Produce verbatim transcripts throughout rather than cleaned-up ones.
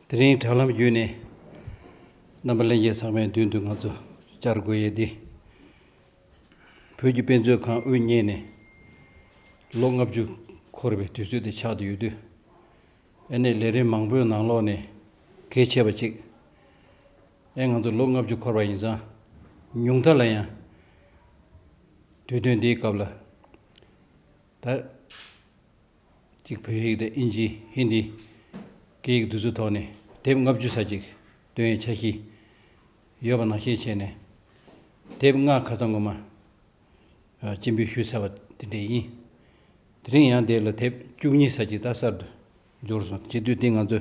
དེ་རིང་དྲ་ལམ་བརྒྱུད་ནས་རྣམ་པ་ལྷན་རྒྱས་ཚང་མའི་མདུན་དུ་ང་ཚོ་བཅར་དགོས་ཡས་འདི། བོད་ཀྱི་དཔེ་མཛོད་ཁང་དབུ་བརྙེས་ནས་ལོ་ལྔ་བཅུ་འཁོར་བའི་དུས་ཚོད་དེ་ཆགས་བསྡད་ཡོད་དུས། ཨེ་ནས་ལས་རིམ་མང་པོའི་ནང་ལོགས་ནས་གལ་ཆེ་བ་གཅིག་ཨེ་ང་ཚོ་ལོ་ལྔ་བཅུ་འཁོར་བ་ཡིན་ཙང་། ཉུང་མཐའ་ལ་ཡང་དུས་སྟོན་འདིའི་སྐབས་ལ་ད་གཅིག་བོད་ཡིག་དང་ཨིན་ཇི་ཧིན་དི་སྐད་ཡིག་འདི་ཚོའི་ཐོག་ནས་དེབ་ལྔ་བཅུ་ཙམ་ཅིག་འདོན་ཡས་འཆར་གཞི་ཡོད་པ་ནང་བཞིན་བྱས་ནས། དེབ་ལྔ་ཁ་སང་ངོ་མ་སྤྱན་འབུལ་ཞུས་ཚར་བ་དེ་འདྲ་ཡིན། དེ་རིང་ཡང་དེ་ལ་དེབ་བཅུ་གཉིས་ཙམ་ཅིག་ད་གསར་དུ་འབྱོར་སོང་། བྱེད་དུས་དེ་ང་ཚོ་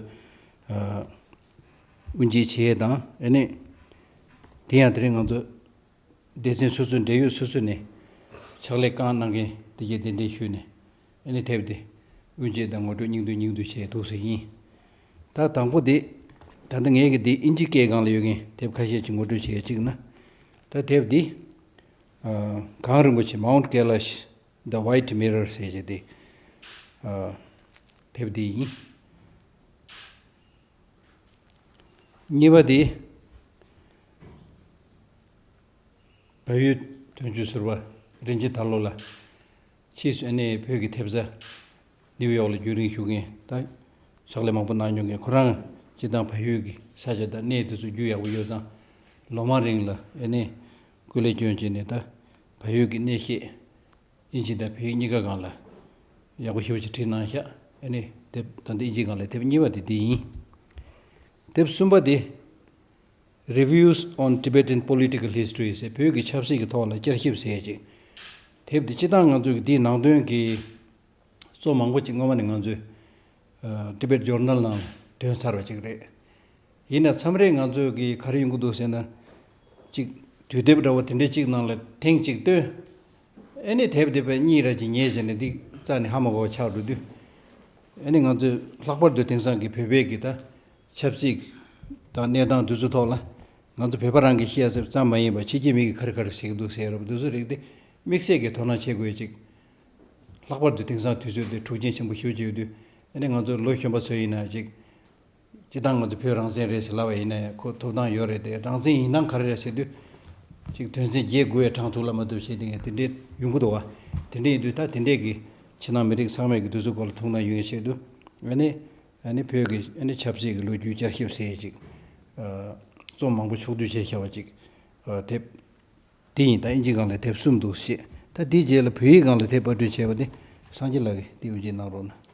དབུ་འབྱེད་བྱེད་ཡས་དང་། ཨེ་ནས་དེ་ཡང་དེ་རིང་ང་ཚོ་སྡེ་ཚན་སོ་སོའི་འབྲེལ་ཡོད་སོ་སོ་ནས་ཕྱག་ལས་གང་གནང་མཁན་དེ་གའི་གདན་འདྲེན་ཞུས་ནས། ཨེ་ནས་དེབ་དེ་དབུ་འབྱེད་དང་ངོ་སྤྲོད་སྙིང་བསྡུས་སྙིང་བསྡུས་བྱས་འདུག་ཟེར་ཡིན། ད་དང་པོ་དེ་ད་ལྟ་ངས་ཀྱི་འདི་ཨིན་ཇི་སྐད་སྒང་ལ་ཡོད་མཁན་དེབ་ཁ་ཤས་ཅིག་ངོ་སྤྲོད་བྱེད་ཡས་གཅིག་ན། ད་དེབ་འདི་གངས་རིན་པོ་ཆེ་Mount Kailash, The White Mirror ཟེར་བྱས་ཏེ་དེབ་འདི་ཡིན། གཉིས་པ་དེ། བལ་ཡུལ་དོན་གཅོད་ཟུར་པ་རིན་ཆེན་དར་ལོ་ལགས། ཕྱིས་སུ་ཨ་ནེ་བོད་ཀྱི་ཐེབས་རྩ་ནིའུ་ཡོག་ལ་རྒྱུན་རིང་བཞུགས་མཁན། ད་ཕྱག་ལས་མང་པོ་གནང་མྱོང་མཁན། ཁོ་རང་སྤྱིར་བཏང་བལ་ཡུལ་གྱི་ས་ཆ་དང་གནས་དེ་ཚོ་རྒྱུས་ཡག་པོ་ཡོད་ཙང་། ལོ་མང་རིང་ལ་ཨ་ནེ་སྐུ་ལས་བསྐྱོན་བྱས་ནས་ད་བལ་ཡུལ་གྱི་གནས་བཤད་ཨིན་ཇི་དང་བོད་ཡིག་གཉིས་ཀ་སྒང་ལ་ཡག་པོ་ཞེ་པོ་ཅིག་བྲིས་གནང་ཤག་ཨ་ནེ་དེབ་ད་ལྟ་ཨིན་ཇི་སྒང་ལ་དེབ་གཉིས་པ་དེ་འདི་ཡིན། དེབ་གསུམ་པ་དེ། Reviews on Tibetan Political History ཟེར། བོད་ཀྱི་ཆབ་སྲིད་ཀྱི་ཐོག་ལ་བསྐྱར་ཞིབ་ཟེར་ཡས་ཅིག་དེབ་འདི་སྤྱིར་བཏང་ང་ཚོས་འདིའི་ནང་དོན་གྱི་གཙོ་མང་པོ་ཅིག་སྔོན་མ་ནས་ང་ཚོས་ཨ་Tibet Journal ནང་འདོན་ཚར་བ་ཅིག་རེད། ཡིན་ན་མཚམས་རེ་ང་ཚོས་ཀྱི་ག་རེ་ཡོང་གི་འདུག་ཟེར་ན། ཅིག་དུས་དེབ་འདྲ་བོ་དེ་འདྲ་ཅིག་ནང་ལ་ཐེངས་གཅིག་བཏོན། ཨེ་ནི་དེབ་དེ་པའི་གཉིས་ར་ཅིག་ཉལ་བྱས་ནས་འདི་རྩ་ནས་ཧ་མ་གོ་བ་ཆགས་འགྲོ་དུས། ཨེ་ནི་ང་ཚོས་ལྷག་པར་དུ་དེང་སང་གི་བོད་པའི་གི་ད་ཆབ་སྲིད་དང་གནས་སྟངས་དེ་ཚོ་ཐོག་ལ་ང་ཚོ་བོད་པ་རང་གི་ཤེས་ཡ་ཙམ་མ་ཡིན་པར་ཕྱི་རྒྱལ་མི་གིས་ག་རེ་ག་རེ་ཟེར་གི་འདུག་ཟེར་རབས་དེ་ཚོ་རིགས་དེ་དམིགས་བསལ་གྱི་དོ་སྣང་བྱེད་དགོས་ཅིག་ལྷག་པར་དུ་དེང་སང་དུས་ཚོད་དེ་འཁྲུག་རྐྱེན་ཆེན་པོ་ཞེ་པོ་ཅིག་ཡོད་དུས། ཨེ་ནི་ང་ཚོ་ལོ་གཞོན་པ་ཚོ་ཡིན་ན་ཅིག་སྤྱིར་བཏང་ང་ཚོ་བོད་རང་བཙན་རེད་ཟེར་ལབ་པ་ཡིན་ན་ཡང་ཁོ་ཐོབ་ཐང་ཡོད་རེད་དེ། རང་བཙན་ཡིན་སྟངས་ག་རེ་རེད་ཟེར་དུས། ཅིག་དོན་ཚན་བརྒྱད་དགུ་ཡང་དྲངས་ཐུབ་ལ་མ་ཐུབ་བྱས་དེ་ངས་དེ་འདྲའི་ཡོང་གི་འདུག་བ། དེ་འདྲ་ཡིན་དུས་ད་དེ་འདྲས་ཀྱི་ཕྱི་ནང་མི་རིགས་ཚང་མས་ཀྱི་དུས་ཚོད་སྐོར་ལ་ཐུགས་སྣང་ཡོད་ཆེད་དུ། ཨ་ནི་ཨ་ནི་བོད་ཀྱི་ཨ་ནི་ཆབ་སྲིད་ཀྱི་ལོ་རྒྱུས་བསྐྱར་ཞིབ་ཟེར་ཅིག་ཨ་རྩོམ་མང་པོ་ཕྱོགས་བསྡུས་བྱས་བཞག་པ་ཅིག་ཨ་དེབ། དེ་ཡིན། ད་ཨིན་ཇི་སྒང་ལ་དེབ་གསུམ་འདུག་ཞེས། ད་དེའི་རྗེས་ལ་བོད་ཡིག་སྒང་ལ་དེབ་པར་སྐྲུན་བྱས་པ་དེ་སངས་རྒྱས་ལགས་ཀྱིས་དེ་དབུ་འབྱེད་གནང་རོགས་གནང་།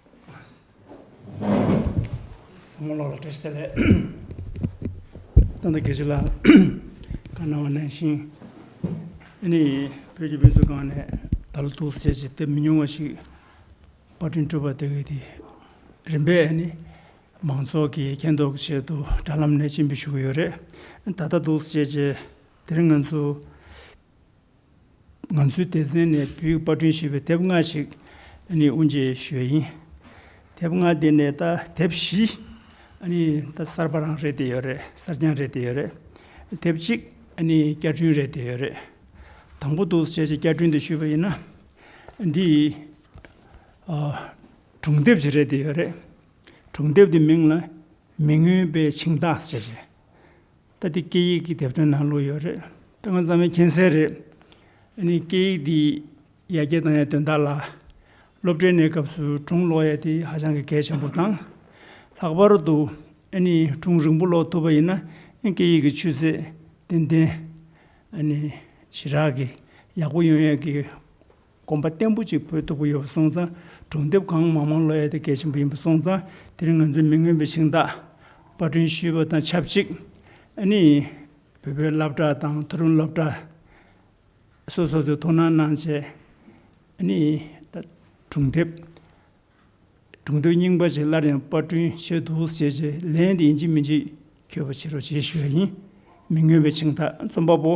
བསམ་བློ་ལ་བཀྲ་ཤིས་བདེ་ལེགས། ད་ལྟ་དགེ་བཤེས་ལགས་བཀའ་གནང་བ་ནང་བཞིན། ཨ་ནི་བོད་ཀྱི་དཔེ་མཛོད་ཁང་ནས་ད་ལོ་འདུག་ཟེར་བྱས་དེབ་མི་ཉུང་བ་ཞིག་པར་སྐྲུན་གྲུབ་པ་དེ་གའི་དེ་རིམ་པས་ཨ་ནི་མང་ཚོགས་ཀྱི་མཁྱེན་རྟོགས་ཀྱི་ཆེད་དུ་དྲ་ལམ་ནས་སྤྱན་འབུལ་ཞུ་གི་ཡོད་རེད། ད་ལྟ་འདུག་ཟེར་བྱས་དེ་རིང་ང་ཚོ་ང་ཚོའི་སྡེ་ཚན་ནས་བོད་ཡིག་པར་སྐྲུན་ཞུས་པའི་དེབ་ལྔ་ཞིག་ཨ་ནི་དབུ་འབྱེད་ཞུས་ཡིན། དེབ་ལྔ་དེ་ནས་ད་དེབ་བཞི་ཨ་ནི་ད་གསར་པ་རང་རེད་དེ་ཡོད་རེད། གསར་རྐྱང་རེད་དེ་ཡོད་རེད། དེབ་གཅིག་ཨ་ནི་བསྐྱར་སྐྲུན་རེད་དེ་ཡོད་རེད། དང་པོ་འདུག་ཟེར་བྱས་བསྐྱར་སྐྲུན་དེ་ཞུས་པ་ཡིན་ན། འདི་ཨ་སྒྲུང་དེབ་ཅིག་རེད་དེ་ཡོད་རེད། སྒྲུང་དེབ་དེ་མིང་ལ་མི་མངོན་པའི་འཆིང་ཐག་ཟེར་བྱས། ད་འདི་སྐད་ཡིག་གི་དེབ་ཐེར་ནང་བླུགས་ཡོད་རེད། ད་ང་ཚང་མས་མཁྱེན་གསལ་རེད། ཨ་ནི་སྐད་ཡིག་འདི་ཡར་རྒྱས་བཏང་ཡའི་དོན་དག་ལ་སློབ་གྲྭའི་གནས་སྐབས་སུ་སྒྲུང་ཀློག་ཡ་དེ་ཧ་ཅང་གི་གལ་ཆེན་པོ་དང་། ལྷག་པར་དུ་ཨ་ནི་སྒྲུང་རིང་པོ་ཀློག་ཐུབ་པ་ཡིན་ན་སྐད་ཡིག་གི་ཆུ་ཚད་ཏན་ཏན་ཨ་ནི་ཞེ་དྲག་གི་ཡག་པོ་ཡོང་ཡ་གི་གོམ་པ་བརྟན་པོ་ཅིག་སྤོ་ཐུབ་ཀྱི་ཡོད་པ་སོང་ཙང་། སྒྲུང་དེབ་གང་མང་མང་ཀློག་ཡ་དེ་གལ་ཆེན་པོ་ཡིན་པ་སོང་ཙང་། དེ་རིང་ང་ཚོས་མི་མངོན་པའི་འཆིང་ཐག་པར་སྐྲུན་ཞུས་པ་དང་ཆབས་ཅིག་ཨ་ནི་བོད་པའི་སློབ་གྲྭ་དང་མཐོ་རིམ་སློབ་གྲྭ་སོ་སོ་ཚོས་ཐུགས་སྣང་གནང་བྱས། ཨ་ནི་ད་སྒྲུང་དེབ་སྒྲུང་དེབ་རྙིང་པ་ཞིག་སླར་ཡང་པར་སྐྲུན་བྱས་འདུག་ཟེར་བྱས་ལན་དེ་ཡིན་གཅིག་མིན་གཅིག་འཁྱོལ་བ་བྱེད་རོགས་བྱེད་ཞུ་ཡ་ཡིན། མི་མངོན་པའི་འཆིང་ཐག་རྩོམ་པ་པོ་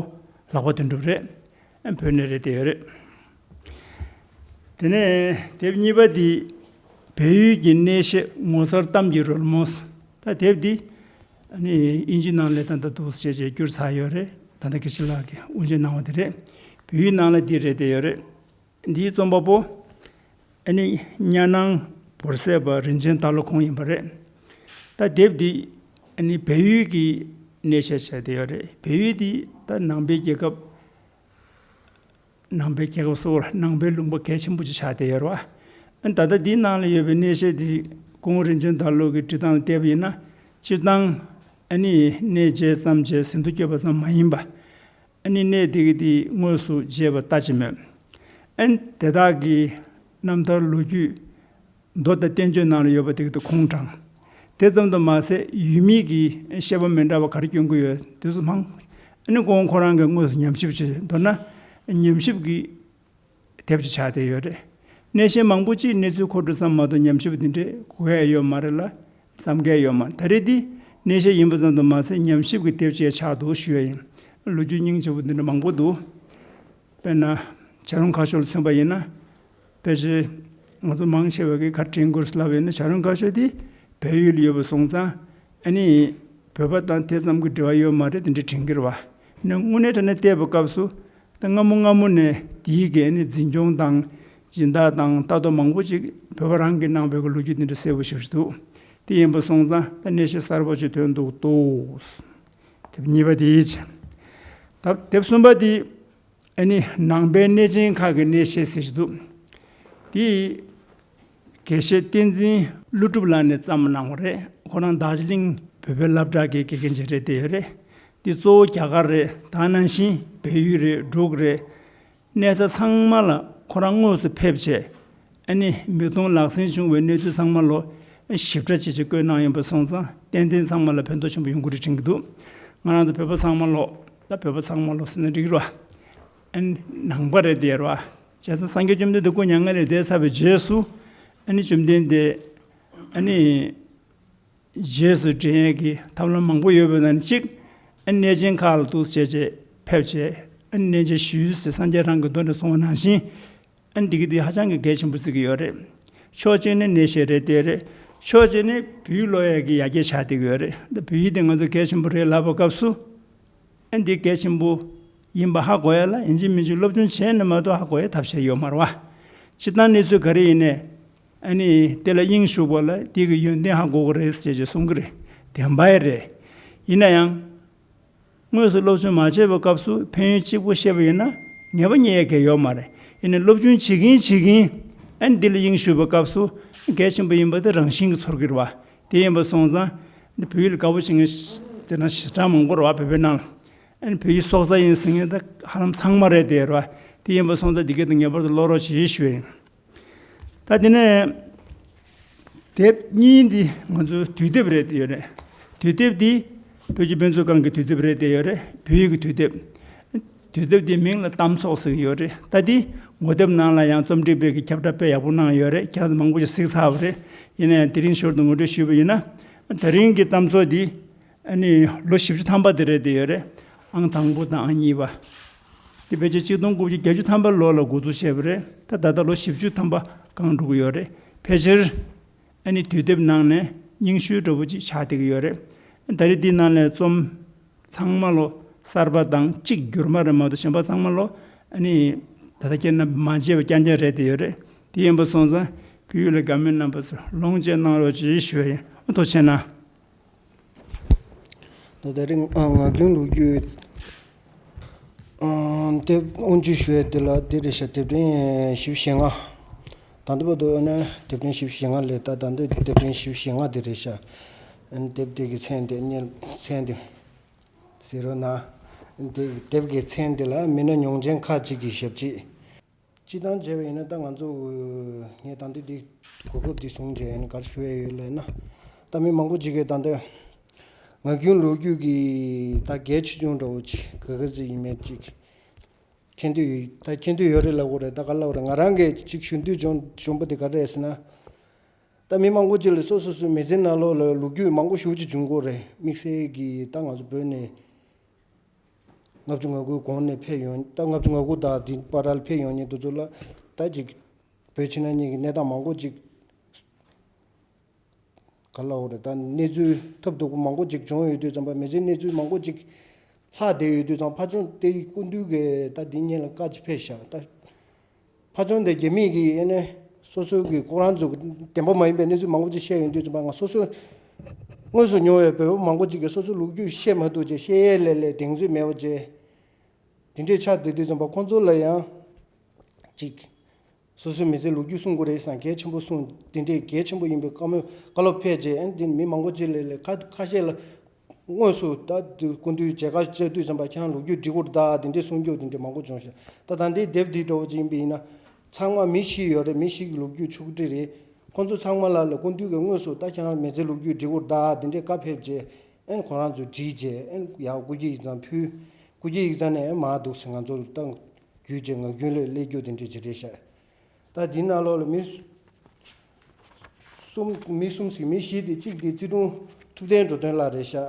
ལག་པ་དོན་གྲུབ་རེད། བོད་ནས་རེད་དེ་ཡོད་རེད། དེ་ནས་དེབ་གཉིས་པ་འདི་བལ་ཡུལ་གྱི་གནས་བཤད་ངོ་མཚར་གཏམ་གྱི་རོལ་མོ། ད་དེབ་འདི་ཨ་ནི་དབྱིན་ཇི་ནང་ལ་ད་ལྟ་འདུག་ཟེར་བྱས་བསྒྱུར་ཚར་ཡོད་རེད། ད་ལྟ་དགེ་བཤེས་ལགས་ཀྱིས་དབུ་འབྱེད་གནང་བ་དེ་རེད། བོད་ཡིག་ནང་ལ་འདི་རེད་དེ་ཡོད་རེད། འདིའི་རྩོམ་པ་པོ་ཨ་ནི་གཉའ་ནང་བོར་ཟས་པ་རིན་ཆེན་དར་ལོ་ཁོང་ཡིན་པ་རེད། ད་དེབ་འདི་ ཨ་ནི་བལ་ཡུལ་གྱི་གནས་བཤད་བྱས་བསྡད་ཡོད་རེད། བལ་ཡུལ་འདི་ད་ནང་པའི་རྒྱལ་ཁབ། ནང་པའི་རྒྱལ་ཁབ་སོགས་ལ་ནང་པའི་ལུང་པ་གལ་ཆེན་པོ་ཅིག་ཆགས་བསྡད་ཡོད་རེད་བ། ཨ་ནི་ད་ལྟ་འདིའི་ནང་ལ་ཡོད་པའི་གནས་བཤད་འདི་སྐུ་ངོ་རིན་ཆེན་དར་ལོ་གི་འབྲི་སྟངས་ལ་བལྟས་པ་ཡིན་ན། སྤྱིར་བཏང་ཨ་ནི་གནས་མཇལ་མཚམས་མཇལ་ཟིན་ཐོ་བསྐྱོད་པ་ཙམ་མ་ཡིན་པ། ཨ་ནི་གནས་དེ་གི་དེ་དངོས་སུ་མཇལ་བ་ལྟ་ཅི་སྨོས། ཨ་ནི་དེ་དག་གི་རྣམ་ཐར་ལོ་རྒྱུས་མདོ་དང་བསྟན་བཅོས་ནང་ལ་ཡོད་པ་དེ་གི་དེ་ཁུངས་དྲངས། དེ་ཙམ་དུ་མ་ཟད་ཡུལ་མི་གི་བཤད་པ་མི་འདྲ་བ་ག་རེ་སྐྱོན་གི་ཡོད་དེ་ཚོ་མང་། ཨ་ནི་ཁོང་ཁོ་རང་གི་དངོས་སུ་ཉམས་ཞིབ་བྱས། མདོར་ན་ཉམས་ཞིབ་ཀྱི་དེབ་ཅིག་ཆགས་བསྡད་ཡོད་རེད། གནས་བཤད་མང་པོ་ཅིག་གནས་ཚུལ་མཁོ་སྒྲུབ་ཙམ་མ་གཏོགས་ཉམས་ཞིབ་དེ་འདྲས་གོ་ཡ་ཡོད་མ་རེད་ལ། བསམ་གྱི་ཡོད་མ་རེད། ད་རེས་འདི་གནས་བཤད་ཡིན་པ་ཙམ་དུ་མ་ཟད་ཉམས་ཞིབ་ཀྱི་དེབ་ཅིག་ཆགས་འདུག་ཞུ་ཡ་ཡིན། ལོ་རྒྱུས་སྙིང་རྗེ་པོ་འདི་འདྲ་མང་པོ་འདུག་དཔེར་ན་བྱ་རུང་ཁ་ཤོར་ལ་མཚོན་པ་ཡིན་ན། ཕལ་ཆེར་ང་ཚོ་མང་ཆེ་བ་གིས་ག་རེ་དྲན་དགོས་ལབ་ཡོད་ན། བྱ་རུང་ཁ་ཤོར་དེ་བལ་ཡུལ་ལ་ཡོད་པ་སོང་ཙང་ཨ་ནི་བོད་པ་དང་དེ་ཙམ་གྱི་འབྲེལ་བ་ཡོད་མ་རེད་དེ་འདྲ་དྲན་གྱི་རེད་བ། ནི་དངོས་གནས་དྲང་གནས་བལྟས་པའི་སྐབས་སུ། ད་སྔ་མོ་སྔ་མོ་ནས་དེའི་གི་ནི་འཛིན་སྐྱོང་དང་སྦྱིན་བདག་དང་ལྟ་རྟོག་མང་པོ་ཅིག་བོད་པ་རང་གིས་གནང་བའི་གི་ལོ་རྒྱུས་དེ་འདྲ་གསལ་པོ་ཞེ་པོ་ཅིག་འདུག་དེ་ཡིན་པ་སོང་ཙང་ད་གནས་བཤད་གསར་པ་ཅིག་ཐོན་འདུག་ཏོ། དེབ་གཉིས་པ་དེའི་ཆེད། ད་དེབ་གསུམ་པ་དེ་ཨ་ནི་ནང་པའི་གནས་ཆེན་ཁག་གི་གནས་བཤད་ཟེར་གྱི་འདུག་དེ་དགེ་བཤེས་བསྟན་འཛིན་ཀླུ་སྒྲུབ་ལགས་ནས་བརྩམས་གནང་བ་རེད། ཁོ་རང་རྡོ་རྗེ་གླིང་བོད་པའི་སློབ་གྲྭ་གི་དགེ་རྒན་ཅིག་རེད་བསྡད་ཡོད་རེད། འདི་གཙོ་བོ་རྒྱ་གར་རེད། ད་ནང་བཞིན་བལ་ཡུལ་རེད། འབྲུག་རེད། གནས་ས་ཚང་མ་ལ་ཁོ་རང་དངོས་སུ་ཕེབས་བྱས། ཨ་ནི་མིག་མཐོང་ལག་ཟིན་བྱུང་བའི་གནས་ཚུལ་ཚང་མ་ལོ་ཞིབ་ཕྲ་བྱས་བྱས་བཀོད་གནང་ཡོད་པ་སོང་ཙང་ཏན་ཏན་ཚང་མ་ལ་ཕན་ཐོགས་ཆེན་པོ་ཡོང་གི་རེད་དྲན་གྱི་འདུག་ང་རང་ཚོ་བོད་པ་ཚང་མ་ལོ། ད་བོད་པ་ཚང་མ་ལོ་ཟེར་ན་འགྲིག་གི་རེད་བ། ཨ་ནི་ནང་པ་རེད་བསྡད་ཡོད་རེད་བ། བྱས་ཙང་སངས་རྒྱས་བཅོམ་ལྡན་འདས་སྐུ་མྱ་ངན་ལས་འདས་ཚར་བའི་རྗེས་སུ། ཨ་ནི་བཅོམ་ལྡན་འདས་ཨ་ནི་རྗེས་སུ་འདྲེན་ཡས་ཀྱི་ཐབས་ལམ་མང་པོ་ཡོད་པའི་ནང་ནས་གཅིག་ཨ་ནི་གནས་ཆེན་ཁག་ལ་འདུག་སེ་བྱས་བྱས་ཕེབས་བྱས། ཨ་ནི་གནས་མཇལ་ཞུས་ཟེར་སངས་རྒྱས་རང་གི་མདོ་ནས་གསུངས་པ་ནང་བཞིན། ཨ་ནི་འདི་གི་འདི་ཧ་ཅང་གི་གལ་ཆེན་པོ་བརྩི་གི་ཡོད་རེད། ཕྱོགས་གཅིག་ནས་གནས་བཤད་རེད་བསྡད་རེད། ཕྱོགས་གཅིག་ནས་བོད་ཡིག་ཀློག་ཡས་ཀྱི་ཡ་གྱལ་ཆགས་བསྡད་ཀྱི་ཡོད་རེད། ད་བོད་ཡིག་དེ་ང་ཚོ་གལ་ཆེན་པོ་རེད་ལབ་པའི་སྐབས་སུ། ཨ་ནི་འདི་གལ་ཆེན་པོ་ཡིན་པ་ཧ་གོ་ཡ་ལ་ཡིན་གཅིག་མིན་གཅིག་སློབ་སྦྱོང་བྱས་ན་མ་གཏོགས་ཧ་གོ་ཡ་ཐབས་ཤེས་ཡོད་མ་རེད་བ། སྤྱིར་བཏང་གནས་ཚུལ་ག་རེ་ཡིན་ནའི། ཨ་ནི་དེ་ལ་དབྱིངས་ཞུགས་པ་ལ་དེ་གི་ཡོན་ཏན་ཧ་གོ་གི་རེད་ཟེར་བྱས་གསུང་གི་རེད། བདེན་པ་ཡ་རེད། ཡིན་ན་ཡང་། དངོས་སུ་སློབ་སྦྱོང་མ་བྱས་པའི་སྐབས་སུ་ཕན་ཡོན་གཅིག་པོ་བཤད་པ་ཡིན་ན་ངེས་པ་རྙེད་ཡ་གལ་ཡོད་མ་རེད། ཡིན་ནའི་སློབ་སྦྱོང་བྱེད་ཀྱིན་བྱེད་ཀྱིན་ཨ་ནི་འདི་ལ་དབྱིངས་ཞུགས་པའི་སྐབས་སུ་གལ་ཆེན་པོ་ཡིན་པ་དེ་རང་བཞིན་གྱིས་ཚོར་གྱི་རེད་བ། དེ་ཡིན་པ་སོང་ཙང་འདི་བོད་ཡིག་ལ་དགའ་པོ་བྱེད་མཁན་དེ་འདྲ་ཞེ་དྲག་མང་པོ་རེད་བ་བོད་པའི་ནང་ལ། ཨ་ནི་བོད་ཡིག་སྲོག་རྩ་ཡིན་ཟེར་མཁན་དེ་ཧ་ལམ་ཚང་མ་རེད་དེ་རེད་བ། དེ་ཡིན་པ་སོང་ཙང་འདི་ག་དེ་ངེས་པར་དུ་ཀློག་རོགས་བྱེད་ཞུ་ཡ་ཡིན། ད་དེ་ནས་དེབ་གཉིས་འདི་ང་ཚོའི་དུས་དེབ་རེད་ཡོད་རེད། དུས་དེབ་འདི་བོད་ཀྱི་དཔེ་མཛོད་ཁང་གི་དུས་དེབ་རེད་བསྡད་ཡོད་རེད། བོད་ཡིག་གི་དུས་དེབ། དུས་དེབ་འདིའི་མིང་ལ་གཏམ་ཚོགས་ཟེར་གྱི་ཡོད་རེད། ད་འདི་ངོ་དེབ་ནང་ལ་ཡང་རྩོམ་སྒྲིག་པས་ཀྱི་ཁྱབ་བསྒྲགས་དཔེ་ཡག་པོ་གནང་ཡོད་རེད། ཁྱེད་རང་ཚོ་མང་པོ་ཞིག་གཟིགས་ཚར་བ་རེད། ཡིན་ན་ཡང་དེ་རིང་ཞོར་དུ་ངོ་སྤྲོད་ཞུས་པ་ཡིན་ན། ད་རིང་གི་གཏམ་ཚོགས་འདི་ཨ་ནི་ལོ་བཞི་བཅུ་ཐམ་པ་དེ་རེད་བསྡད་ཡོད་རེད། ཨང་དང་པོ་དང་ཨང་གཉིས་པ། དེ་ཕལ་ཆེར་གཅིག་སྟོང་དགུ་བརྒྱ་བརྒྱད་ཅུ་ཐམ་པའི་ལོ་ལ་འགོ་འཛུགས་བྱས་པ་རེད། ད་ད་ལྟ་ལོ་བཞི་བཅུ་ཐམ་པ་སྒང་འགྲོ་གི་ཡོད་རེད། ཕལ་ཆེར་ཨ་ནི་དུས་དེབ་ནང་ནས་རྙིང་ཤོས་འདྲ་པོ་ཅིག་ཆགས་བསྡད་ཀྱི་ཡོད་རེད། ད་རེས་འདི་ནང་ནས་རྩོམ་ཚང་མ་ལོ་གསར་པ་དང་གཅིག་འགྱུར་མ་རེད་མ་གཏོགས་གཞན་པ་ཚང་མ་ལོ་ཨ་ནི་ད་ལྟ་སྐྱེས་ན་མ་མཇལ་བ་རྐྱང་རྐྱང་རེད་བསྡད་ཡོད་རེད། དེ་ཡིན་པ་སོང་ཙང་བོད་ཡིག་ལ་དགའ་མོས་རྣམ་པ་ཚོ་ལོངས་སྤྱོད་གནང་རོགས་ཅེས་ཞུ་བ་ཡིན། ཐུགས་རྗེ་ཆེ་གནང་། ད་དེ་རིང་ཨ་ངག་རྒྱུན་ལོ་རྒྱུས་ཨ་དེབ་དབུ་འབྱེད་ཞུ་ཡས་དེ་ལ་དེ་རེད་ཤག་དེབ་ཕྲེང་བཞི་བཅུ་ཞེ་ལྔ། ད་ལྟ་བར་དུ་ཨ་ནི་དེབ་ཕྲེང་བཞི་བཅུ་ཞེ་ལྔ་ལས་ད་ད་ལྟ་དེབ་ཕྲེང་བཞི་བཅུ་ཞེ་ལྔ་དེ་རེད་ཤག་ཨ་ནི་དེབ་དེ་གི་མཚན་དེ་ཉན་མཚན་དེ་ཟེར་རོགས་གནང་། དེ་དེབ་ཀྱི་མཚན་དེ་ལ་མི་སྣ་མྱོང་ཆེན་ཁག་ཅིག་གི་ཞབས་རྗེས། སྤྱིར་བཏང་བྱས་པ་ཡིན་ན་ད་ང་ཚོ་ངས་ད་ལྟ་འདི་གོ་སྐབས་འདི་བཟུང་བྱས་ཡིན་ག་རེ་ཞུ་ཡས་ཡོད་ལབ་ན། ད་མི་མང་པོ་ཅིག་གིས་ད་ལྟ་ངག་རྒྱུན་ལོ་རྒྱུས་ཀྱི་ད་གལ་ཆེ་ཆུང་འདྲ་བོ་ཅིག་ག་ག་ཚོད་ཡིན་མེད་ཅིག་མཁྱེན་འདོད་ཡོད། ད་མཁྱེན་འདོད་ཡོད་རེད་ལབ་དགོས་རེད། ད་ག་ལབ་རེད། ང་རང་གིས་ཅིག་ཞུ་འདོད་བྱུང་བྱུང་པ་དེ་ག་རེ་རེད་ཟེར་ན། ད་མི་མང་པོ་ཅིག་ལ་སོ་སོ་སོའི་མི་ཚེ་ནང་ལོགས་ལ་ལོ་རྒྱུས་མང་པོ་ཞེ་པོ་ཅིག་བྱུང་གི་རེད། དམིགས་བསལ་གྱིས་ད་ང་ཚོ་བོད་ནས་ལྔ་བཅུ་ང་དགུའི་གོང་ནས་ཕེབས་ཡོང་། ད་ལྔ་བཅུ་ང་དགུ་དང་དེ་བར་ལ་ཕེབས་ཡོང་མཁན་དེ་ཚོ་ལ་ད་ཅིག་བོད་ཕྱི་ནང་གཉིས་ཀྱི་གནས་སྟངས་མང་པོ་ཅིག་ག་ལབ་དགོས་རེད། ད་གནས་ཚུལ་ཐབས་སྡུག་པོ་མང་པོ་ཅིག་བྱུང་ཡོད་དུས་ཙམ་པ། མི་ཚེའི་གནས་ཚུལ་མང་པོ་ཅིག་ལྷག་བསྡད་ཡོད་དུས་ཙམ། ཕར་ཕྱོགས་དེ་སྐུ་མདུན་གྱིས་ད་འདི་སྔོན་ལ་བཀའ་ཅིག་ཕེབས་ཤག་ད་ཕར་ཕྱོགས་དེ་རྒྱ་མི་གིས་ཨ་ནི་སོ་སོ་གི་ཁོ་རང་ཚོ་གི་བདེན་པ་མ་ཡིན་པའི་གནས་ཚུལ་མང་པོ་ཅིག་བཤད་ཡོང་དུས་ཙམ་པ། ང་སོ་སོ་ དངོས་སུ་མྱོང་བའི་བོད་པ་མང་པོ་ཅིག་གིས་སོ་སོའི་ལོ་རྒྱུས་བཤད་མ་ཐུབ་བྱས། བཤད་ཡས་ལས་ལས་གདེང་ཚོད་མེད་པ་བྱས། དེ་འདྲས་ཆགས་བསྡད་དུས་ཙམ་པ་ཁོང་ཚོ་ལ་ཡང་ཅིག་སོ་སོའི་མི་ཚེའི་ལོ་རྒྱུས་གསུང་དགོས་རེད་བསམ། གལ་ཆེན་པོ་གསུང་། དེ་འདྲས་གལ་ཆེན་པོ་ཡིན་པའི་བཀའ་མོལ་བཀའ་སློབ་ཕེབས་རྗེས། ཨ་ནི་འདི་མི་མང་པོ་ཅིག་ལས་ལས་ཁ་ཁ་ཤས་ལ་དངོས་སུ་ད་དུས་སྐུ་མདུན་མཇལ་ཁ་བཅར་དུས་ཙམ་པ་ཁྱེད་རང་ལོ་རྒྱུས་འབྲི་དགོས་རེད་ད། དེ་འདྲས་གསུང་རྒྱུ་དེ་འདྲས་མང་པོ་བྱུང་ཤག་ད་ད་ལྟའི་དེབ་འདི་འདྲ་བོ་ཅིག་ཡིན་པ་ཡིན་ན། ཚང་མ་མི་བཞི་ཡོད་རེད། མི་བཞི་གི་ལོ་རྒྱུས་ཆོག་སྒྲིག་རེད། ཁོང་ཚོ་ཚང་མ་ལ་ལ་སྐུ་མདུན་གྱིས་དངོས་སུ་ད་ཁྱེད་རང་མི་ཚེའི་ལོ་རྒྱུས་འབྲི་དགོས་རེད་ད། དེ་འདྲས་བཀའ་ཕེབས་རྗེས། ཨེ་ཁོ་རང་ཚོས་བྲིས་རྗེས། ཨེ་ཡར་སྐུ་སྒེར་ཡིག་ཚང་ཕུལ། སྐུ་སྒེར་ཡིག་ཚང་ནས་ཨེ་མར་འདུག་སེ་ང་ཚོར་ད་བརྒྱུད་རྗེས་ངག་རྒྱུན་ལ་སླེབས་རྒྱུ་དེ་འདྲས་ཅིག་རེད་ཤག་ད་འདི་ནང་ལོགས་ལ་མི་གསུམ། མི་གསུམ་ཞིག་མི་བཞི་དེ། གཅིག་དེ་རྩེ་དྲུང་ཐུབ་བསྟན་འགྲོ་དོན་ལགས་རེད་ཤག་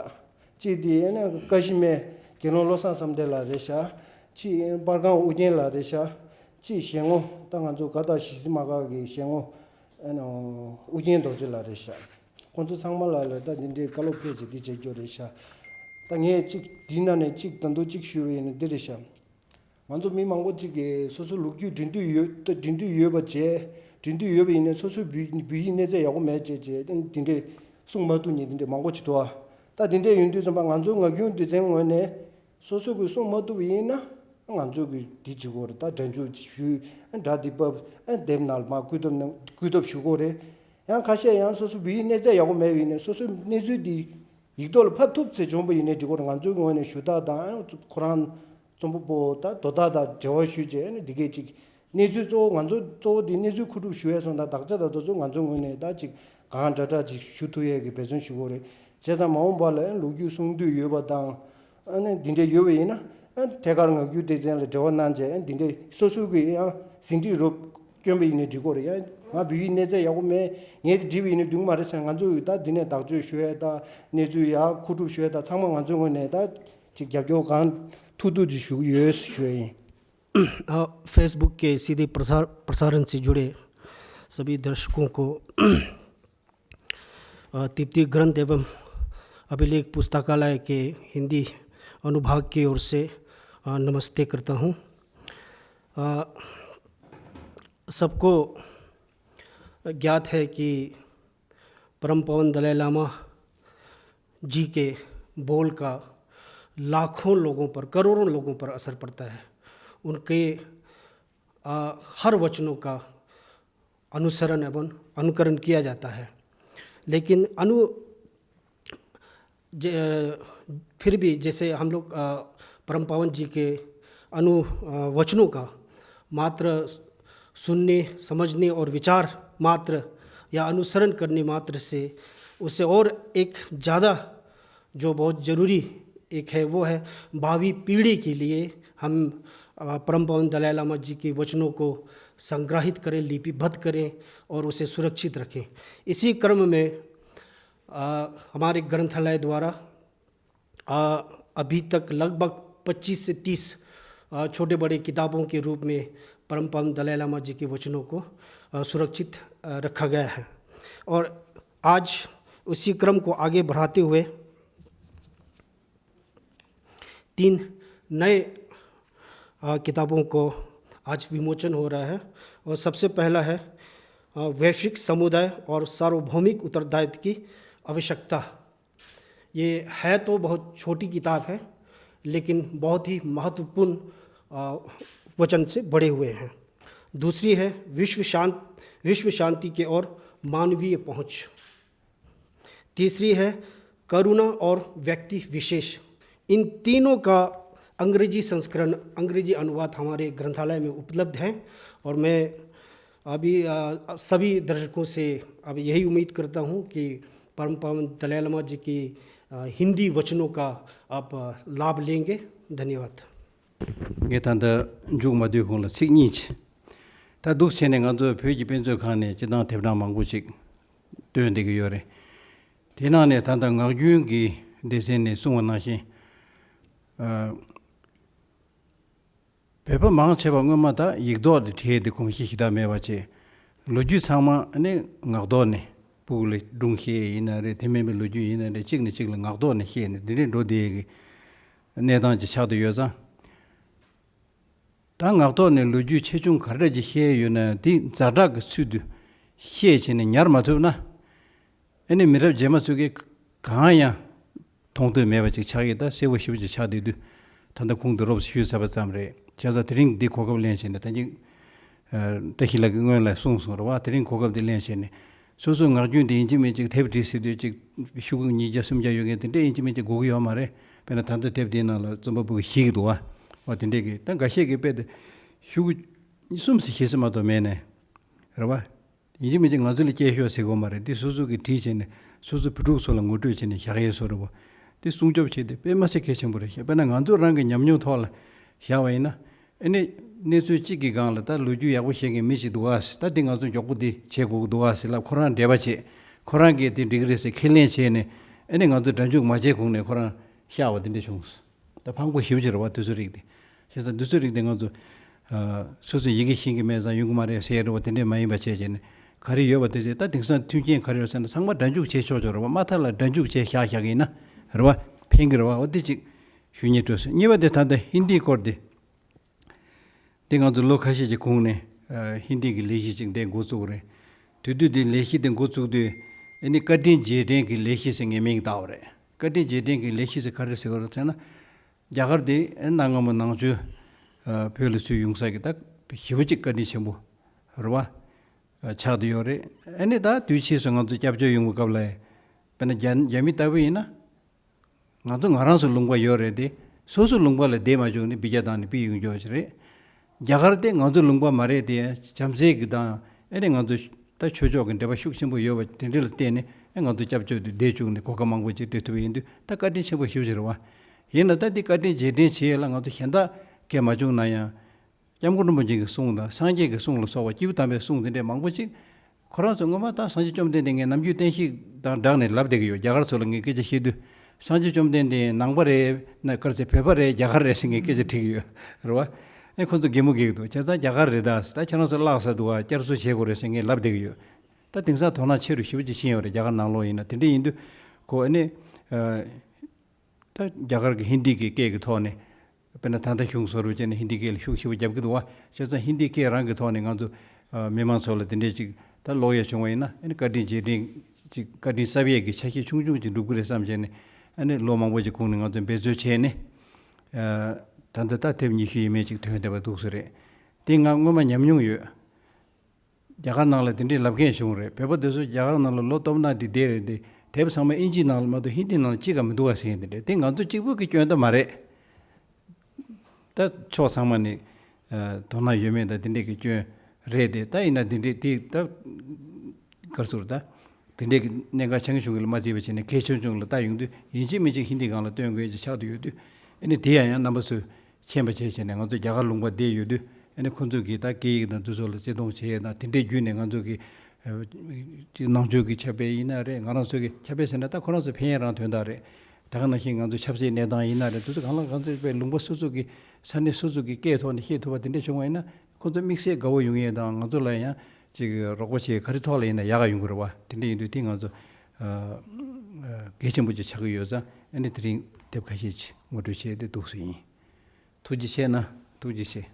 གཅིག་དེ་ཨ་ནི་ཀ་ཤི་མེ་དགེ་སློང་བློ་བཟང་བསམ་གཏན་ལགས་རེད་ཤག་གཅིག་པར་ཁང་ཨུ་རྒྱན་ལགས་རེད་ཤག་གཅིག་གཞན་ངོ་ད་ང་ཚོ་དགའ་ལྡན་ཞི་བདེ་མ་དགའ་གི་གཞན་ངོ་ཨ་ནི་ཨུ་རྒྱན་རྡོ་རྗེ་ལགས་རེད་ཤག་ཁོང་ཚོ་ཚང་མ་ལ་ལ་ད་འདི་འདྲའི་བཀའ་སློབ་ཕེབས་ཚེ་འདི་བྱེད་རྒྱུ་རེད་ཤག་ད་ངས་གཅིག་འདི་ནང་ནས་གཅིག་ད་དུང་གཅིག་ཞུས་པ་ཡིན་ན་འདི་རེད་ཤག་ང་ཚོ་མི་མང་པོ་ཅིག་གིས་སོ་སོའི་ལོ་རྒྱུས་འབྲི་འདོད་ཡོད། ད་འབྲི་འདོད་ཡོད་པ་བྱས། འབྲི་འདོད་ཡོད་པ་ཡིན་ན་སོ་སོའི་བོད་བོད་ཡིག་གནས་ཚད་ཡག་པོ་མེད་བྱས་བྱས། ད་འདི་འདྲས་གསུང་མ་ཐུབ་མཁན་འདི་འདྲས་མང་པོ་ཅིག་འདུག་ཨ། ད་འདི་འདྲས་ཡོང་དུས་ཙམ་པ་ང་ཚོ་ངག་རྒྱུན་སྡེ་ཚན་ངོས་ནས་སོ་སོ་གིས་གསུང་མ་ཐུབ་པ་ཡིན་ན། ང་ཚོ་གིས་འདི་བྱེད་དགོས་རེད། ད་སྒྲ་འཇུག་ཞུས། སྒྲ་འདི་ཕབ། དེབ་ནང་ལ་མར་བཀོད་ཐབས་ནང་བཀོད་ཐབས་ཞུ་དགོས་རེད། ཡང་ཁ་ཤས་ཡང་སོ་སོ་བོད་ཡིག་གནས་ཚད་ཡག་པོ་མེད་པ་ཡིན་ན་སོ་སོའི་གནས་ཚུལ་འདི་ཡིག་ཐོག་ལ་ཕབ་ཐུབ་ཚེ་བྱུང་པ་ཡིན་ནའི་འགྲིག་གི་རེད། ང་ཚོའི་ངོས་ནས་ཞུ་དག་དང་ཁོ་རང་རྩོམ་པ་པོ་དང་དོ་བདག་དང་འབྲེལ་བ་ཞུས་བྱས་ནས་འདི་གས་ཅིག་གནས་ཚུལ་གཙོ་བོ་ང་ཚོ་གཙོ་བོ་འདི་གནས་ཚུལ་མཁོ་སྒྲུབ་ཞུ་ཡས་སོང་ཙང་དག་ཆ་དང་དེ་ཚོ་ང་ཚོའི་ངོས་ནས་ད་ཅིག་གང་དྲག་དྲག་ཅིག་ཞུ་ཐུབ་ཡས་ཀྱི་འབད་བརྩོན་ཞུ་དགོས་རེད། བྱས་ཙང་མ་འོངས་པ་ལ་ལོ་རྒྱུས་གསུང་འདོད་ཡོད་པ་དང་། ཨ་ནི་འདི་འདྲ་ཡོད་པ་ཡིན་ན། ཨ་ཐད་ཀར་ངག་རྒྱུན་སྡེ་ཚན་ལ་འབྲེལ་བ་གནང་བྱས། ཨ་འདི་འདྲ་སོ་སོ་གི་ཡང་ཟིན་བྲིས་རོབ་བསྐྱོན་པ་ཡིན་ནའི་འགྲིག་གི་རེད། ཡང་ང་བོད་ཡིག་གནས་ཚད་ཡག་པོ་མེད། ངས་དེ་བྲིས་པ་ཡིན་ནའི་འགྲིག་མ་རེད་ཟེར། ང་ཚོ་ཡིས་ད་འདི་ནས་དག་བཅོས་ཞུ་ཡས་དང་གནས་ཚུལ་ཡར་མཁོ་སྒྲུབ་ཞུ་ཡས་དང་ཚང་མ་ང་ཚོའི་ངོས་ནས་ད་ཅིག་རྒྱབ་སྐྱོར་གང་ཐུབ་ཐུབ་ཅིག་ཞུ་གི་ཡོད་ཞུ་ཡས་ཡིན། अ, Facebook के सीधे प्रसार प्रसारण से जुड़े सभी दर्शकों को अ, तिब्बती ग्रंथ एवं अभिलेख पुस्तकालय के हिंदी अनुभाग की ओर से, अ, नमस्ते करता हूँ। अ, सबको ज्ञात है कि परम पावन दलाई लामा जी के बोल का लाखों लोगों पर, करोड़ों लोगों पर असर पड़ता है। उनके, अ, हर वचनों का अनुसरण एवं अनुकरण किया जाता है। लेकिन अनु-, ज-, फिर भी जैसे हम लोग, अ, परम पावन जी के अनु-, अ, वचनों का मात्र सुनने, समझने और विचार मात्र या अनुसरण करने मात्र से उससे और एक ज़्यादा जो बहुत ज़रूरी एक है, वो है भावी पीढ़ी के लिए हम, अ, परम पावन दलाई लामा जी के वचनों को संग्रहित करें, लिपिबद्ध करें और उसे सुरक्षित रखें। इसी क्रम में, अ, हमारे ग्रंथालय द्वारा, अ, अभी तक लगभग पच्चीस से तीस, अ, छोटे बड़े किताबों के रूप में परम पावन दलाई लामा जी के वचनों को, अ, सुरक्षित, अ, रखा गया है। और आज उसी क्रम को आगे बढ़ाते हुए तीन नए, अ, किताबों को आज विमोचन हो रहा है। और सबसे पहला है, अ, वैश्विक समुदाय और सार्वभौमिक उत्तरदायित्व की आवश्यकता। ये है तो बहुत छोटी किताब है, लेकिन बहुत ही महत्वपूर्ण, अ, वचन से भरे हुए हैं। दूसरी है विश्व शांत, विश्व शांति के और मानवीय पहुँच। तीसरी है करुणा और व्यक्ति विशेष। इन तीनों का अंग्रेजी संस्करण, अंग्रेजी अनुवाद हमारे ग्रंथालय में उपलब्ध है और मैं अभी, अ, सभी दर्शकों से अब यही उम्मीद करता हूँ कि परम पावन दलाई लामा जी की, अ, हिंदी वचनों का आप, अ, लाभ लेंगे। धन्यवाद। ངས་ད་ལྟ་མཇུག་མ་བསྡུས་གོང་ལ་ཚིག་གཉིས་ཅིག་ད་འདུག་བྱས་ནས་ང་ཚོ་བོད་ཀྱི་དཔེ་མཛོད་ཁང་ནས་སྤྱིར་བཏང་དེབ་གྲངས་མང་པོ་ཅིག་བཏོན་བསྡད་ཀྱི་ཡོད་རེད། དེ་ནང་ནས་ད་ལྟ་ངག་རྒྱུན་གྱི་སྡེ་ཚན་ནས་གསུངས་པ་ནང་བཞིན། ཨ། བོད་པ་མང་ཆེ་བ་སྔོན་མ་ད་ཡིག་ཐོག་ཏུ་བྲིས་ཏེ་གོམས་གཤིས་ཞེ་དྲག་མེད་པ་བྱས། ལོ་རྒྱུས་ཚང་མ་ནི་ངག་ཐོག་ནས་ཕྲུ་གུ་ལ་སྒྲུང་བཤད་ཡིན་ན་རེད། དེ་མིན་པའི་ལོ་རྒྱུས་ཡིན་ན་རེད། གཅིག་ནས་གཅིག་ལ་ངག་ཐོག་ནས་བཤད་ནས་འདི་འདྲའི་འགྲོ་བསྡད་ཀྱི་གནས་སྟངས་ཅིག་ཆགས་བསྡད་ཡོད་ཙང་། ད་ངག་ཐོག་ནས་ལོ་རྒྱུས་ཆེ་ཆུང་ག་འདྲ་ཅིག་བཤད་ཡོད་ན་དེ་ཛ་དྲག་གི་ཚུལ་དུ་བཤད་བྱས་ནས་ཉར་མ་ཐུབ་ན། ཨ་ནི་མི་རབས་རྗེས་མ་ཚོས་ཀྱིས་ གང་ཡང་མཐོང་ཐོས་མེད་པ་ཅིག་ཆགས་ཀྱི། ད་གསལ་པོ་ཞེ་པོ་ཅིག་ཆགས་བསྡད་དུས། ད་ལྟ་ཁུངས་དེ་རོབ་ཞུས་ཚར་བ་ཙམ་རེད། བྱས་ཙང་དེ་རིང་འདི་གོ་སྐབས་ལེན་བྱས་ནས། ད་གིན་བཀྲ་ཤིས་ལགས་ཀྱིས་སྔོན་ལ་གསུངས་སོང་རེད་བ། དེ་རིང་གོ་སྐབས་འདི་ལེན་བྱས་ནས། སོ་སོའི་ངག་རྒྱུན་འདི་ཡིན་གཅིག་མིན་གཅིག་དེབ་བྲིས་ཟེར་དུས་ཅིག་ཤོག་གུ་ཉིས་བརྒྱ་སུམ་བརྒྱ་ཡོད་མཁན་དེ་འདྲ་ཡིན་གཅིག་མིན་གཅིག་དགོས་ཀྱི་ཡོད་མ་རེད། དཔེར་ན་ད་ལྟ་དེབ་འདིའི་ནང་ལ་རྩོམ་པ་པོ་གིས་བཤད་ཀྱི་འདུག་བ། བ་དེ་འདྲས་ཀྱི། ད་འགའ་ཤས་ཀྱིས་དཔེ་དེ་ཤོག་གུ་གསུམ་ཙམ་བཞི་ཙམ་མ་གཏོགས་མེད་ནས་རེད་བ། ཡིན་གཅིག་མིན་གཅིག་ང་ཚོ་ལ་སྐྱེལ་ཤོག་ཟེར་དགོས་མ་རེད། འདི་སོ་སོ་གིས་བྲིས་བྱས་ནས་སོ་སོ་བོད་ཕྲུག་ཚོ་ལ་ངོ་སྤྲོད་བྱས་ནས་བཞག་ཡས་བཟོ་འདྲ་བོ། འདི་སྲུང་སྐྱོབ་བྱེད་དེ་དཔེ་མ་སྲིད་གལ་ཆེན་པོ་རེད་ཤག་དཔེར་ན་ང་ཚོ་རང་གི་ཉམས་མྱོང་ཐོག་ལ་བཞག་པ་ཡིན་ན། ཨ་ནི་གནས་ཚུལ་གཅིག་གི་སྒང་ལ་ད་ལོ་རྒྱུས་ཡག་པོ་ཤེས་མཁན་མི་ཞིག་འདུག་ག། ད་འདི་ང་ཚོ་མགྱོགས་པོ་འདི་བྱེད་དགོས་ཀྱི་འདུག་ག་ཟེར་ལབ། ཁོ་རང་འགྲེལ་པ་བྱེད། ཁོ་རང་གིས་འདི་འགྲིག་གི་རེད་ཟེར་ཁས་ལེན་བྱས་ནས། ཨ་ནི་ང་ཚོ་སྒྲ་འཇུག་མ་བྱས་གོང་ནས་ཁོ་རང་བཤད་པ་དེ་འདྲ་བྱུང་། ད་ཕངས་པོ་ཞེ་པོ་ཅིག་རེད་བ། དེ་ཚོ་རིགས་དེ། བྱས་ཙང་འདི་ཚོ་རིགས་དེ་ང་ཚོ་ཨ་སོ་སོས་ཡི་གེ་ཤེས་ཀྱི་མེད་ཙང་ཡོང་གི་མ་རེད་ཟེར་རེད་བ། དེ་འདྲས་མ་ཡིན་པ་བྱས་བྱས་ནས་ག་རེ་ཡོད་པ་དེ་ཚོ། ད་དེང་སང་མཐུན་རྐྱེན་ག་རེ་ཡོད་ཟེར་ན་ཚང་མ་སྒྲ་འཇུག་བྱས་ཆོག་ཆོག་རེད་བ། མ་མཐའ་ལ་སྒྲ་འཇུག་བྱས་བཞག་བཞག་གི་ཡིན་ན་རེད་བ། ཕན་གྱི་རེད་བ། འོ་དེ་གཅིག་ཞུ་སྙིང་བྲོ་སོང་། གཉིས་པ་དེ་ད་ལྟ་ཧིན་དིའི་སྐོར་དེ། འདི་ང་ཚོ་ལོ་ཁ་ཤས་ཀྱི་གོང་ནས་ཨ་ཧིན་དི་གི་ལས་གཞི་ཅིག་འདི་འགོ་བཙུགས་རེད། དེ་དུས་འདི་ལས་གཞི་འདི་འགོ་བཙུགས་དུས། ཨ་ནི་བཀའ་དྲིན་རྗེས་དྲན་གྱི་ལས་གཞི་ཟེར་ངས་མིང་བཏགས་པ་རེད། བཀའ་དྲིན་རྗེས་དྲན་གྱི་ལས་གཞི་ཟེར་ག་རེ་ཟེར་དགོས་རེད་ཟེར་ན། རྒྱ་གར་འདི་ཨ་གནའ་སྔ་མོ་ནང་ཆོས་ཨ་བོད་ལ་ཚུར་ཡོང་ས་གི་ད་ཞེ་པོ་ཅིག་བཀའ་དྲིན་ཆེན་པོ་རེད་བ། ཨ་ཆགས་བསྡད་ཡོད་རེད། ཨ་ནི་ད་དུས་ཕྱིས་སུ་ང་ཚོ་སྐྱབས་བཅོལ་ཡོང་བའི་སྐབས་ལ། དཔེར་ན་རྒྱ་རྒྱ་མི་ལྟ་བུ་ཡིན་ན། ང་ཚོ་ང་རང་ཚོ་ལུང་པ་ཡོད་རེད་དེ། སོ་སོ་ལུང་པ་ལ་བསྡད་མ་བཅུག་ནས་འབུད་རྒྱག་བཏང་ནས་ཕུད་ཡོང་རྒྱུ་ཞིག་རེད། རྒྱ་གར་དེ་ང་ཚོ་ལུང་པ་མ་རེད་དེ། བྱམས་བརྩེ་གི་དང་ཨ་ནི་ང་ཚོ་ད་ཆོས་ཕྱོགས་ཀྱི་འབྲེལ་བ་ཤུགས་ཆེན་པོ་ཡོད་པ་དེ་འདྲ་ལ་བརྟེན་ནས། ཨ་ང་ཚོ་སྐྱབས་བཅོལ་དུ་བསྡད་བཅུག་ནས་གོ་སྐབས་མང་པོ་ཅིག་སྤྲད་ཐུབ་པ་ཡིན་དུས། ད་བཀའ་དྲིན་ཆེན་པོ་ཞེ་པོ་ཅིག་རེད་བ། ཡིན་ན་ད་འདི་བཀའ་དྲིན་རྗེས་དྲན་བྱེད་ཡས་ལ་ང་ཚོ་གཞན་དག་གས་མ་བྱུང་ན་ཡང་། སྐྱབས་མགོན་རིན་པོ་ཆེ་གི་གསུང་དང་། སངས་རྒྱས་ཀྱི་གསུང་ལ་སོགས་པ། སྐྱེས་བུ་དམ་པའི་གསུང་དེ་འདྲས་མང་པོ་ཅིག་ཁོ་རང་ཚོ་སྔོན་མ་ད་སངས་རྒྱས་བཅོམ་ལྡན་འདས་ངས་ནམ་རྒྱུན་བསྟན་བཤིག་དང་སྦྲགས་ནས་ལབ་བསྡད་ཀྱི་ཡོད། རྒྱ་གར་ཚོ་ལ་ངས་སྐད་ཆ་བཤད་དུས། སངས་རྒྱས་བཅོམ་ལྡན་འདས་ནང་པ་རེད་ན། ག་རེ་ཟེར། བོད་པ་རེད། རྒྱ་གར་རེད་ཟེར་ངས་སྐད་ཆ་དྲིས་ཀྱི་ཡོད་རེད་བ། ཨེ་ཁོ་ཚོ་གད་མོ་བགད་ཀྱི་འདུག་བྱས་ཙང་རྒྱ་གར་རེད། ད་ད་ཁྱེད་རང་ཚོ་བརླག་ས་འདུག་བ། བསྐྱར་གསོ་བྱེད་དགོས་རེད་ཟེར་ངས་ལབ་བསྡད་ཀྱི་ཡོད། ད་དེང་སང་དོ་སྣང་ཆེ་རུ་ཞེ་པོ་ཅིག་ཕྱིན་ཡོད་རེད། རྒྱ་གར་ནང་ལོགས་ཡིན་ན། དེ་འདྲ་ཡིན་དུས་ཁོ་ཨ་ནི་ཨ། ད་རྒྱ་གར་གྱི་ཧིན་དི་གི་སྐད་ཀྱི་ཐོག་ནས། དཔེར་ན་ད་ལྟ་གཞུང་བཟོ་རུ་བྱས་ནས་ཧིན་དི་སྐད་ལ་ཤུགས་ཆེ་པོ་རྒྱབ་ཀྱི་འདུག་བ། བྱས་ཙང་ཧིན་དི་སྐད་རང་གི་ཐོག་ནས་ང་ཚོ་ཨ་མི་མང་ཚོ་ལ་དེ་འདྲས་ཅིག་ད་ཀློག་ཡས་བྱུང་བ་ཡིན་ན། ཨ་ནི་བཀའ་དྲིན་རྗེས་དྲན་ཅིག་བཀའ་དྲིན་གསབ་ཡས་ཀྱི་ཆ་ཤས་ཆུང་ཆུང་ཅིག་འགྲུབ་ཀྱི་རེད་བསམ་བྱས་ནས། ཨ་ནི་ལོ་མང་པོ་ཅིག་གོང་ནས་ང་ཚོས་འབད་རྩོལ་བྱས་ནས། ཨ་ད་ལྟ་ད་དེབ་ཉི་ཤུ་ཡས་མས་ཅིག་ཐོན་བསྡད་པ་འདུག་ས་རེད། དེ་ང་སྔོན་མ་ཉམས་མྱོང་ཡོད། རྒྱ་གར་ནང་ལ་དེ་འདྲའི་ལབ་མཁན་བྱུང་རེད། བོད་པ་དེ་ཚོ་རྒྱ་གར་ནང་ལ་ལོ་སྟོབས་ན་དེ་བསྡད་རེད་དེ། དེབ་ཚང་མ་ཨིན་ཇི་ནང་ལ་མ་གཏོགས་ཧིན་དི་ནང་ལ་གཅིག་ཀྱང་མི་འདུག་ག་ཟེར་མཁན་དེ་འདྲ། དེ་ང་ཚོ་གཅིག་པུ་གི་སྐྱོན་ད་མ་རེད། ད་ཕྱོགས་ཚང་མ་ནས་ཨ་དོ་སྣང་ཡོད་མེད་ད་དེ་འདྲའི་གི་སྐྱོན་རེད་དེ། ད་ཡིན་ན་དེ་འདྲའི་དེ་ད་ག་རེ་ཟེར། ད་དེ་འདྲའི་གི་གནད་འགག་ཆེ་ཆུང་གི་ལ་མ་བརྩིས་པ་བྱས་ནས། གལ་ཆེ་ཆུང་ལ་ལྟ་ཡོང་དུས། ཡིན་གཅིག་མིན་གཅིག་ཧིན་དི་སྒང་ལ་སྟོན་དགོས་ཀྱི་ཆགས་བསྡད་ཡོད་དུས། ཨ་ནི་དེ་ཡང་ཡང་རྣམ་པ་ཚོས་མཁྱེན་པ་བྱས་བྱས་ནས། ང་ཚོ་རྒྱ་གར་ལུང་པ་བསྡད་ཡོད་དུས། ཨ་ནི་ཁོང་ཚོ་གིས་ད་སྐད་ཡིག་དང་དེ་ཚོ་ལ་བརྩི་མཐོང་བྱེད་ཡས་དང་། དེ་འདྲའི་བརྒྱུད་ནས་ང་ཚོ་གི་ཨ་ནང་ཆོས་ཀྱི་ཁྱབ་སྤེལ་ཡིན་ན་རེད། ང་རང་ཚོ་གི་ཁྱབ་སྤེལ་ཟེར་ན་ད་ཁོ་རང་ཚོ་ཕན་ཡས་རང་དོན་དག་རེད། ད་ག་ནང་བཞིན་ང་ཚོ་ཆབ་སྲིད་གནས་སྟངས་ཡིན་ན་རེད། དེ་ཚོ་གང་ལ་གང་འཚམ་པའི་ལུང་པ་སོ་སོ་གི་ས་གནས་སོ་སོ་གི་སྐད་ཐོག་ནས་བཤད་ཐུབ་པ་དེ་འདྲ་བྱུང་བ་ཡིན་ན། ཁོ་ཚོ་དམིགས་བསལ་དགའ་བོ་ཡོང་ཡས་དང་། ང་ཚོ་ལ་ཡང་ཅིག་རོགས་པ་བྱེད་ག་རེ་ཐོག་ལ་ཡིན་ན་ཡག་ག་ཡོང་གི་རེད་བ། དེ་འདྲ་ཡིན་དུས་དེ་ང་ཚོ་ཨ་ཨ་གལ་ཆེན་པོ་ཅིག་ཆགས་ཀྱི་ཡོད་ཙང་། ཨ་ནི་དེ་རིང་དེབ་ཁ་ཤས་ཅིག་ངོ་སྤྲོད་བྱས་ཏེ་འདུག་སེ་ཡིན། ཐུགས་རྗེ་ཆེ་གནང་། ཐུགས་རྗེ་ཆེ།